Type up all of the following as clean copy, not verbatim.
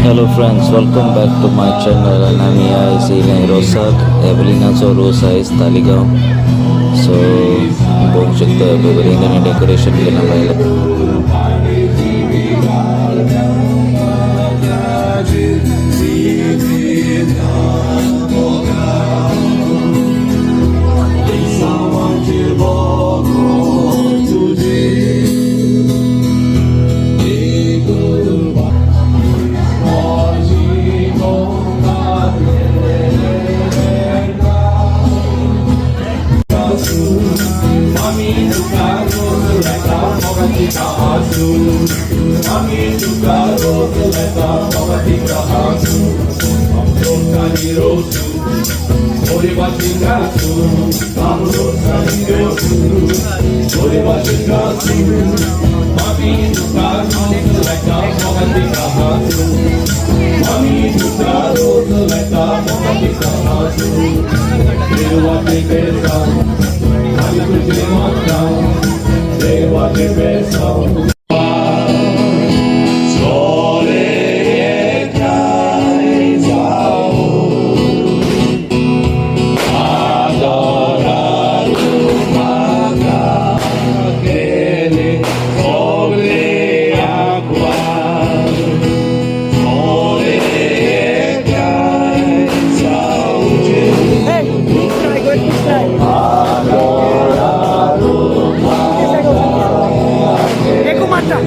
Hello friends, welcome back to my channel. आनी आमी आयज येयले रोसाक. एवलिनाचो रोस आयज तालिगांव. सो पळोवंक शकता, बरें ताणें डेकोरेशन केलां भायलें. Hey, please try, go ahead, please try. Eko mata.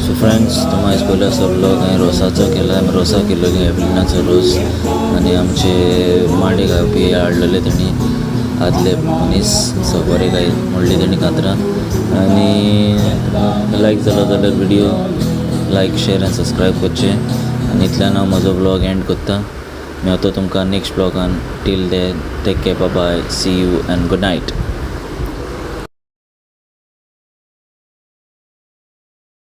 So friends, तुमी आयज पयलो असो व्लॉग हांवें रोसाचो केला. रोसा केल्लो एवलिनाचो रोस आनी आमचे माडे गावपी हाडलेले तेणी आदले मनीस. सो बरें काय मोडली तेणी कातरां. आनी लायक जालो जाल्यार video like, share आनी सबस्क्रायब करचें. आनी इतल्यान हांव म्हजो व्लॉग एंड करता. मेवता तुमकां next व्लॉगान. Till then, take care, bye, see you and good night.